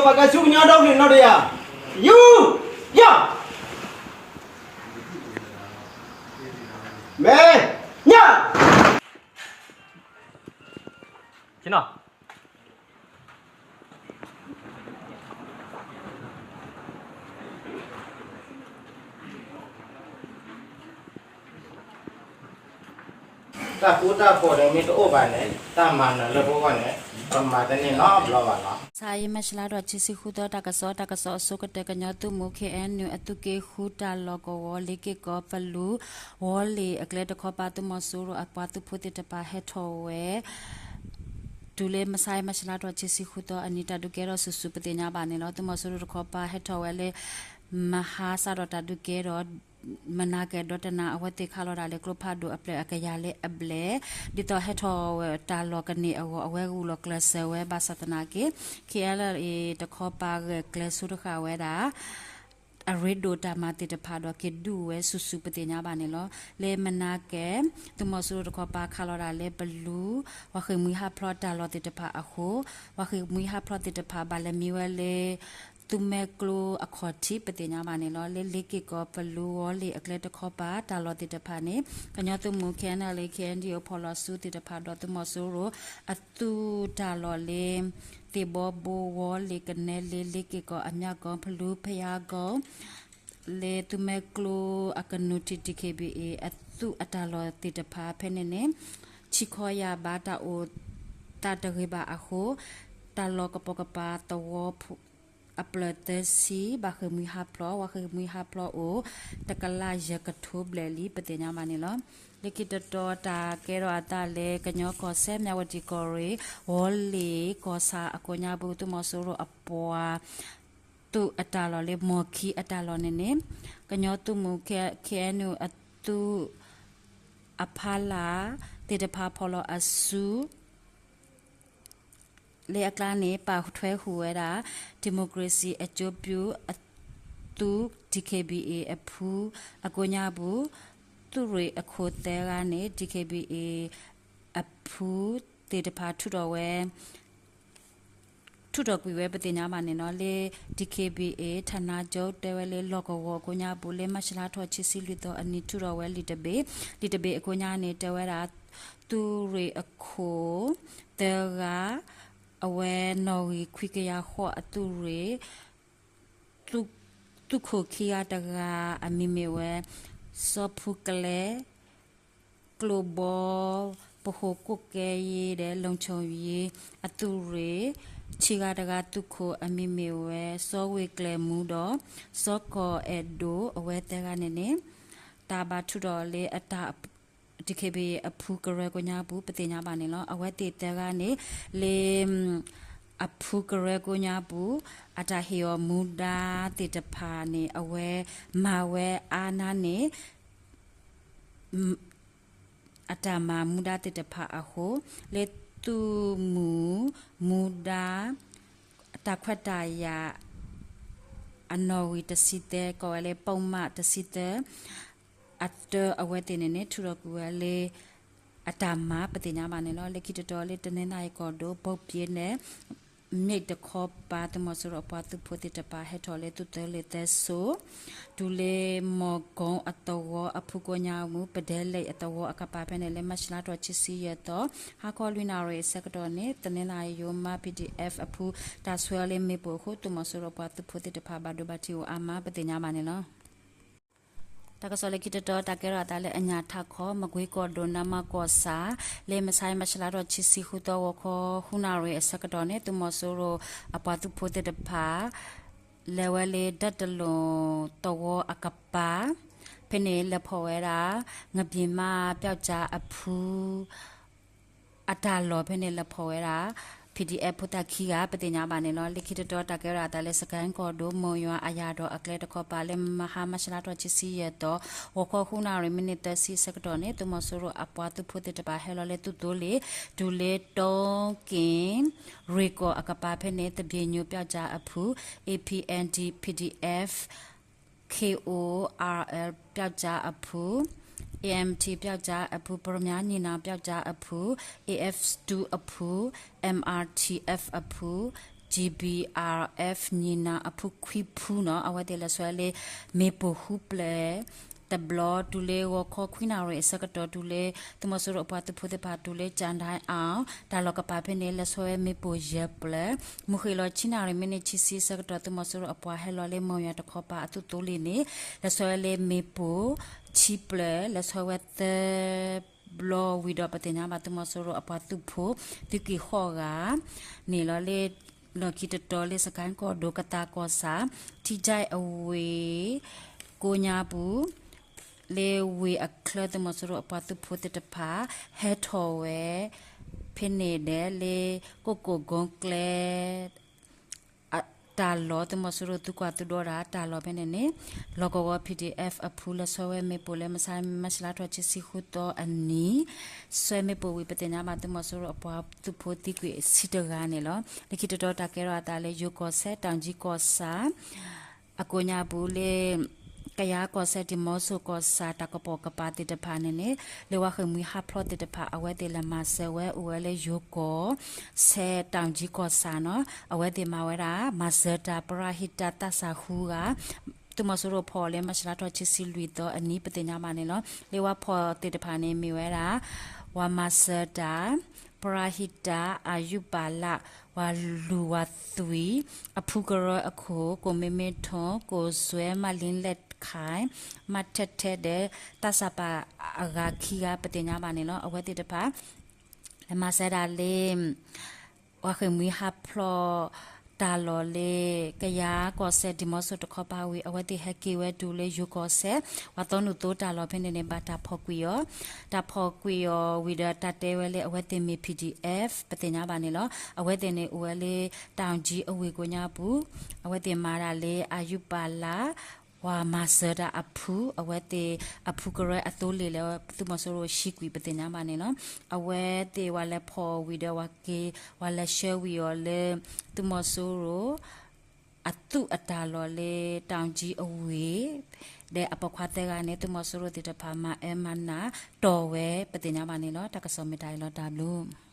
ပှၤကဆူကညီဒီကလုာ်နီတယၤ, ယူ, ယီၢ်, မဲာ်, ညၣ်, တၢ်ဃူတၢ်ဖိးဒီးမ့ၢ်တအိၣ်ဘၣ်န့ၣ် တၢ်မၤနၢၤလၢပဂီၢ်န့ၣ် ပမၤတန့ၢ်နီတဘျီဘၣ်လီၤ. မုၢ်ဆါအံၤ မၢ်ၡလါထီၣ်ခံဆံဃုသီ တၢ်ကစီၣ်, တၢ်ကစီၣ်အဆိကတၢၢ် ကညီသုးမုၢ် ခ့ၣ်အဲၣ်ယူၣ် အသုးက့ဃု တၢ်လီၢ်ကဝီၤ လ့ၤက့ၢ်ကီး ပလူ, ဝီၤလ့ၤအကျဲတခီပၤ သုးမီၤစိရိၤအပှၤသုးဖိသ့ၣ်တဖၣ် ဟဲထီၣ်ဝဲ တုၤလၢမုၢ်ဆါအံၤ မၢ်ၡလါထီၣ်ခံဆံဃုသီအနံၤ တၢ်ဒုးကဲထီၣ်ဆူၣ်ဆူၣ် ပသ့ၣ်ညါဘၣ်န့ၣ်လီၤ. သုးမီၤစိရိၤတခီပၤ ဟဲထီၣ်ဝဲလၢ မဟါ စးထီၣ်တၢ်ဒုးကဲထီၣ် မနၤကဲၤဒီတနၤ အဝဲသ့ၣ်ခးလီၤတၢ်လၢကျိဖးဒိၣ်အဖျၢၣ်အကယၤလၢအဘျဲၣ်, ဒ်သိးဟဲထီၣ်ဝဲတၢ်လီၢ်ကန့ၢ်အဂီၢ် အဝဲဂုာ်လီၤကျဲးစၢးဝဲ ဘၣ်ဆၣ်သနာ်က့ ခ့ၣ်အဲၣ်ယူၣ် တခီပၤ ဂဲၤကျဲဆိတဃာ်ဝဲဒၣ် အရ့ဒိၣ်တၢ်မၤသ့ၣ်တဖၣ်ဒီး က့ၤဒုးဝဲဆူၣ်ဆူၣ် ပသ့ၣ်ညါဘၣ်န့ၣ်လီၤ. လၢမနၤကဲၤ သုးမီၤစိရိၤတခီပၤ ခးလီၤတၢ်လၢပလူ ပှၤဃ့ၢ်မှံဟးဖျိးတၢ်လီၢ်သ့ၣ်တဖၣ်အဃိ, ပှၤဃ့ၢ်မှံဟးဖျိးသ့ၣ်တဖၣ် ဘၣ်လဲၤမံဝဲလၢ သုးမဲကျိအခီၣ်ထံး ပသ့ၣ်ညါဘၣ်န့ၣ်လီၤ. လၢလ့ၤက့ၢ်ကီး ပလူ ဝီၤလ့ၤအကျဲတခီပၤ တၢ်လီၢ်သ့ၣ်တဖၣ်န့ၣ် ကညီသုးမုၢ် ခ့ၣ်အဲၣ်ယူၣ် လၢ ခ့ၣ်အဲၣ်ယူၣ် ဖီၣ်လီၤဆူသ့ၣ်တဖၣ်ဒီး သုးမီၤစိရိၤအသုးတၢ်လီၢ်လၢ သ့ၣ်ဘီဘိ ဝီၤလ့ၤ ကနဲလ့ၤ လ့ၤက့ၢ်ကီး အမၠၣ်ကီၢ် ဖလူ ဖယါကီၢ် လၢသုးမဲကျိအကနူၤထံး DKBA အသုးအတၢ်လီၢ်သ့ၣ်တဖၣ်ဖဲန့ၣ်န့ၣ် ထံကီၢ်ယၤဘၣ် တၢ်အိၣ်သးတဂ့ၤဘၣ်အဃိ တၢ်လီၢ်ကပိာ်ကပၤသဝီဖိ အပျၢၢ်သၢဆံ ဘၣ်ဃ့ၢ်မှံဟးဖျိး, ပှၤဃ့ၢ်မှံဟးဖျိးအိၣ် တကလးယဲၢ်ကထိဘျဲၣ်လံ ပသ့ၣ်ညါဘၣ်န့ၣ်လီၤ. လၢခံတတီၤ တၢ်ကဲထီၣ်အသးလၢ ကညီကီၢ်စဲၣ် မၠၣ်ဝတံၣ်ကီၢ်ရ့ၣ် ဝီၤလ့ၤကီၢ်ဆၣ်အကိးညါပူၤ သုးမီၤစိရိၤအပှၤ သုးအတၢ်လီၢ်လၢ မီၢ်ခံအတၢ်လီၢ်န့ၣ်န့ၣ် ကညီသုးမုၢ် ခ့ၣ်အဲၣ်ယူၣ် အသုး အဖီလာ်သ့ၣ်တဖၣ်ဖီၣ်လီၤအစု လၢအကျါန့ၣ် ပာ်ထွဲဟူးဝဲဒၣ် democracy အကျိၤပူၤအသုး DKBA အဖု အကိးညါပူၤ သုးရ့ၣ်အခိၣ်သၢဂၤန့ၣ် DKBA အဖုသ့ၣ်တဖၣ်ထုးထီၣ်ဝဲ ထုးထီၣ်ကွံာ်ဝဲ ပသ့ၣ်ညါဘၣ်န့ၣ်လီၤ. လၢ DKBA ဌာနချုပ် တဲဝဲလၢ လီၢ်ကဝီၤအကိးညါပူၤ လၢမၢ်ၡလါထီၣ်ခံဆံလွံၢ်သီအနံၤ ထုးထီၣ်ဝဲလံာ်တဘ့ၣ်, လံာ်တဘ့ၣ်အကိးညါန့ၣ် တဲဝဲဒၣ် သုးရ့ၣ်အခိၣ်သၢဂၤ အဝဲနီၣ်ဂံၢ်ခွံကယၤဃိးအသုးရ့ၣ် သုးခိၣ်ခံဂၤတဂၤအမံၤမ့ၢ်ဝဲ စီၤဖူကလဲ ကျိၣ်ဘီ ပဟိၣ်ကိးကဲယ့ဒီး လုံခြုံရေး အသုးရ့ၣ်, ဆံဂၤတဂၤသုးခိၣ်အမံၤမ့ၢ်ဝဲ စီၤဝ့ၢ်ကျဲၤမူဒီး စီၤကီၢ်အဲၣ်ဒိၣ် အဝဲသၢဂၤန့ၣ်န့ၣ် တၢ်ဘၣ်ထုးထီၣ်လၢအတၢ် DKBA အဖုကရၢကိးညါပူၤ ပသ့ၣ်ညါဘၣ်န့ၣ်လီၤ. အဝဲသ့ၣ်သၢဂၤန့ၣ် လၢ အဖုကရၢကိးညါပူၤ အတၢ်ဟ့ၣ်အီၤမူဒါသ့ၣ်တဖၣ်န့ၣ် အဝဲမၤဝဲအါနါန့ၣ် အတၢ်မၤမူဒါသ့ၣ်တဖၣ်အဃိ လၢသုးမုၢ်မူဒါ တၢ်ခွဲးတၢ်ယာ် အနီၣ်ဂံၢ်တဆံသၢ ကိးဝဲလၢ ပုဒ်မ တဆံသၢ အတၢ အဝဲသ့ၣ်န့ၣ်န့ၣ် ထုးထီၣ်ကွံာ်ဝဲလၢ အတၢ်မၤ ပသ့ၣ်ညါဘၣ်န့ၣ်လီၤ. လၢခံတတီၤလၢ တနီသရံၣ်ကီၢ်ဒိၣ် ဘိၣ်ပၠ့ၣ်နဲၣ် မ့ၢ်တခီပၤ သုးမီၤစိရိၤအပှၤသုးဖိသ့ၣ်တဖၣ် ဟဲထီၣ်လၢသုးသၢလ့ၣ်သၢစိၤ တုၤလၢမီၢ်ကိၣ်အသဝီအဖုကိးညါပူၤ ပဒဲလ့ၣ်အသဝီအကပၤဖဲန့ၣ် လၢမၢ်ၡလါထီၣ်ခံဆံယဲၢ်သီ ဟါခီလွံၢ်နၣ်ရံၣ်အဆၢကတီၢ်န့ၣ် တနီသရံၣ်ယိၤမါ PDF အဖု တၢ်ဆှၢအီၤလၢမ့ၣ်ပိၢ်အဃိ သုးမီၤစိရိၤအပှၤသုးဖိသ့ၣ်တဖၣ် ဘၣ်ဒိဘၣ်ထံးအိၣ်အါမး ပသ့ၣ်ညါဘၣ်န့ၣ်လီၤ. တၢ်ကစီၣ်လၢခံတတီၤ တၢ်ကဲထီၣ်အသးလၢအညၣ်ထးခီ မကွ့ကီၢ်ဒိၣ် နမ့ၢ်ကီၢ်ဆၣ် လၢမုၢ်ဆါအံၤ မၢ်ၡလါထီၣ်ခံဆံဃုသီ ဂီၤခီဃုနၣ်ရံၣ်အဆၢကတီၢ်န့ၣ် သုးမီၤစိရိၤအပှၤသုးဖိသ့ၣ်တဖၣ် လဲၤဝဲလၢ ဒၢတလိၣ်သဝီအကပၤ ဖဲန့ၣ်လဲၤဖီၣ်ဝဲဒၣ် ငပျ့ၤမးပျောက်ကျားအဖု အတၢ်လီၢ်ဖဲန့ၣ် လဲၤဖီၣ်ဝဲဒၣ် PDF ဖိသၣ်ခံဂၤ ပသ့ၣ်ညါဘၣ်န့ၣ်လီၤ. လၢခံတတီၤ တၢ်ကဲထီၣ်အသးလၢ စကဲၣ်ကီၢ်ဒိၣ် မိၢ်ယွၤအယၣ်ဒီးအကျဲတခီပၤ လၢမဟါ မၢ်ၡလါထီၣ်ခံဆံယဲၢ်သီ ဂီၤခီဃုနၣ်ရံၣ် မံးနံးသၢဆံအဆၢကတီၢ်န့ၣ် သုးမီၤစိရိၤအပှၤသုးဖိသ့ၣ်တဖၣ် ဟဲလီၤလၢသုးသိလ့ၣ် တုၤလၢ တီက့ၣ် ရ့ၣ်ကီၢ်အကပၤဖဲန့ၣ် သဘ့ၣ်ညိၣ်ပျောက်ကျားအဖု APND PDF KORL ပျောက်ကျားအဖု AMT ပျောက်ကျားအဖု ပရမၠၣ်ညီနောင် ပျောက်ကျားအဖု AF စတူအဖု MRTF အဖု GBRF ညီနောင် အဖုခွံဖုနီၤ အဝဲသ့ၣ်လဲၤဆှၢလၢ မ့ၣ်ပိၢ်ဃုဖျၢၣ် တဘျီ တုၤလၢဂီၤခီခွံနၣ်ရံၣ်အဆၢကတီၢ် တုၤလၢ သုးမီၤစိရိၤအပှၤသုးဖိသ့ၣ်တဖၣ် တုၤလၢ ကၠၣ်ဒၣ်အီၤ တၢ်လီၢ်ကပၤဖဲန့ၣ် လဲၤဆှၢဝဲမ့ၣ်ပိၢ်ယဲၢ်ဖျၢၣ်, မုၢ်ဃ့ၢ်လီၤဆံနၣ်ရံၣ် မံးနံးဆံဆံအဆၢကတီၢ် သုးမီၤစိရိၤအပှၤဟဲလီၤလၢ မီၢ်ယွၤတခီပၤအသုးသိလ့ၣ်န့ၣ် လဲၤဆှၢဝဲလၢမ့ၣ်ပိၢ် ဆံဖျၢၣ် လဲၤဆှၢဝဲသၢ ဘျီဝံၤဒီး ပသ့ၣ်ညါဘၣ် သုးမီၤစိရိၤအပှၤသုးဖိ သုးက့ၤဃီၣ်ဂၤ န့ၣ်လီၤလၢ လီၢ်ခံတတီၤလၢ စကဲၣ်ကီၢ်ဒိၣ် ကသးကီၢ်ဆၣ် ထံကၠဲၣ်အဝ့ၢ် ကိးညါပူၤ လၢဝ့ၢ်အချၢ သုးမီၤစိရိၤအပှၤသုးဖိသ့ၣ်တဖၣ် ဟဲထီၣ်ဝဲ ဖဲန့ၣ်ဒီး လၢကိၣ်ကိၣ်ဂီၤကျဲ တၢ်လီၢ် သုးမီၤစိရိၤသုးကွၢ်သုးဒီတၢ်တၢ်လီၢ်ဖဲန့ၣ်န့ၣ် လီၢ်ကဝီၤ PDF အဖု လဲၤဆှၢဝဲမ့ၣ်ပိၢ်လၢ မဆါ မၢ်ၡးလါထီၣ် ခံဆံဃုသီအနံၤ ဆှၢမ့ၣ်ပိၢ်ဝံၤ ပသ့ၣ်ညါဘၣ် သုးမီၤစိရိၤအပှၤသုးဖိသံကွံာ်ဆံတဂၤန့ၣ်လီၤ. လၢခံတတီၤ တၢ်ကဲထီၣ်အသးလၢ ယိၤကီၢ်စဲၣ် တၢ်ကၠံကီၢ်ဆၣ် အကိးညါပူၤလၢ ကယၤကီၢ်စဲၣ် ဒံၣ်မီဆိၣ်ကီၢ်ဆၣ် တၢ်ကပိာ်ကပၤသ့ၣ်တဖၣ်န့ၣ်န့ၣ် လၢဝါဃ့ၢ်မှံဟးဖျိးသ့ၣ်တဖၣ် အဝဲသ့ၣ်လဲၤမၤစၢၤဝဲအိၣ်ဝဲလၢယိၤကီၢ်စဲၣ် တၢ်ကၠံကီၢ်ဆၣ်နီၤ အဝဲသ့ၣ်မၤဝဲဒၣ် မၤစၢၤတၢ် ပရၤဟံးတၢ် သးစၢ်ဃုဂၤ သုးမီၤစိရိၤဖီၣ်အီၤလၢ မၢ်ၡးလါထီၣ် ခံဆံလွံၢ်သီအနံၤ ပသ့ၣ်ညါဘၣ်န့ၣ်လီၤ. လၢဝဲဖီၣ်သ့ၣ်တဖၣ်န့ၣ် မ့ၢ်ဝဲဒၣ် ဝၤမၤစၢၤတၢ် ပရၤဟံးတၢ် အယူးပာ်လး ဝၤလူၢ်ဝၤသွံၣ် အဖုကရၢအခိၣ် ကိၣ်မ့မ့ထိၣ် ကိၣ်စွဲ မၤလံလဲၣ်ခၢၣ် မၤထဲထဲဒီး သးစၢ်ပၢ်အဂၤခံဂၤ ပသ့ၣ်ညါဘၣ်န့ၣ်လီၤ. အဝဲသ့ၣ်တဖၣ် လဲၤမၤစၢၤဒၣ်လၢ ဝါဃ့ၢ်မှံဟးဖျိးတၢ်လီၢ်လၢ ကယၤကီၢ်စဲၣ် ဒံၣ်မီဆိၣ်တခီပၤဝံၤ အဝဲသ့ၣ်ဟဲက့ၤဝဲတုၤလၢယိၤကီၢ်စဲၣ် ဝၤသီနုာ်သိတၢ်လီၢ်ဖဲန့ၣ်န့ၣ် ဘၣ်တၢ်ဖီၣ်ကွံာ်အီၤ တၢ်ဖီၣ်ကွံာ်အီၤဝံၤဒီး တၢ်တဲဝဲလၢ အဝဲသ့ၣ်မ့ၢ် PDF ပသ့ၣ်ညါဘၣ်န့ၣ်လီၤ. အဝဲသ့ၣ်န့ၣ်အိၣ်ဝဲလၢ တၢ်ကၠံအဝ့ၢ်ကိးညါပူၤ အဝဲသ့ၣ်မၤတၢ်လၢ အယူးပာ်လး ဝၤမၤစၢၤတၢ်အဖု အဝဲသ့ၣ်အဖုကရၢအသိလ့ၣ်လၢ သုးမီၤစိရိၤဟံးကွံာ် ပသ့ၣ်ညါဘၣ်န့ၣ်လီၤ. အဝဲသ့ၣ်ဝဲလဲၤဖီၣ်ဝံၤဒီး ဝၤက့ၤ ဝဲလဲၤဆှၢဝံၤအီၤလၢ သုးမီၤစိရိၤ အသုးအတၢ်လီၢ်လၢ တၢ်ကၠံအဝ့ၢ် ဒီးအပိာ်ခွါသၢဂၤန့ၣ် သုးမီၤစိရိၤသ့ၣ်တဖၣ် မၤအၢမၤနးတီၢ်ဝဲ ပသ့ၣ်ညါဘၣ်န့ၣ်လီၤ. တၢ်ကစီၣ်မ့ၢ်တၢ်အံၤလီၤ. တၢ်ဘျုး